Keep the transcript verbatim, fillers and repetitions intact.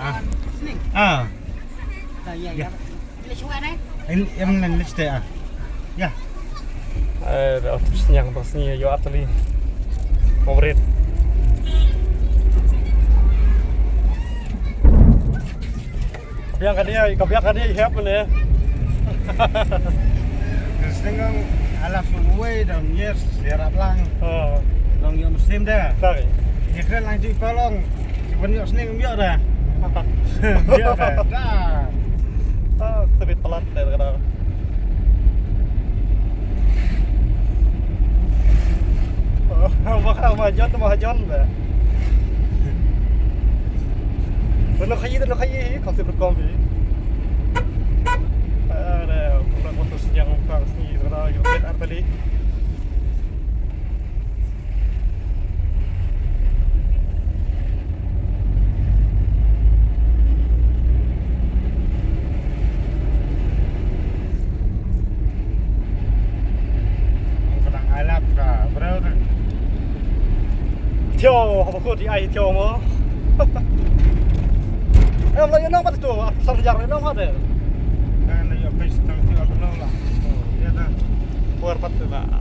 Ah. Ah. Ah, ya, ya. Em, em nan list ah. Ya. Eh, da tu sniang tu sni yo atali. Favorit. Biang ka dia, ka biang ka dia hep ne. Sniang alap suwei dong yes serap lang. Oh. Dong yo muslim dah. Sorry. Ni kren lang ji palong. Ban ïoh sniang ym ïoh dah. Ym ïoh dah. Dah. Ah, tebit palat dah kata. Oh, mahajon, mahajon dah. Tano khayi, tano khayi, kong sip kom hi. Ada, pula motor sniang kong sni, kata, yo bet artali. Ang kadang alap ka, bro. Tio, apa ko di ai tio mo? Eh, lo yo nang pat tu, sar jar nang pat eh. Kan yo pes tang tio tu lah. Oh, ya dah. Buar pat tu lah.